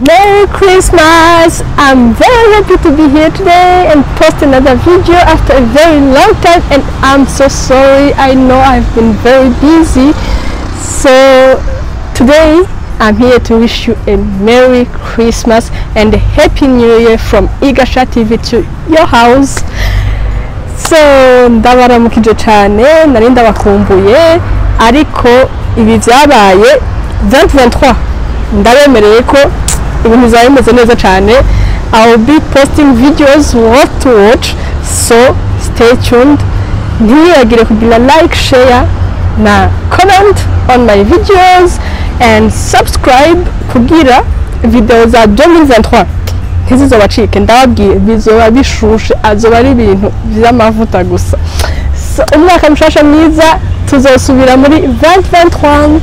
Merry Christmas! I'm very happy to be here today and post another video after a very long time, and I'm so sorry. I know I've been very busy. So today I'm here to wish you a Merry Christmas and a Happy New Year from Igasha TV to your house. So ndabaramukije cyane, nari ndabakumbuye, ariko ibi byabaye 2023, ndabemereye ko ibintu bizaba bimeze neza cyane. I will be posting videos worth to watch, so stay tuned. Ntimwibagire kugira like, share na comment on my videos and subscribe kugira video za 2023 ntizizobacike. Ndababwiye, bizoba bishushe, azoba ari ibintu by'amavuta gusa. So, umwaka mushasha mwiza, tuzosubira muri 2023.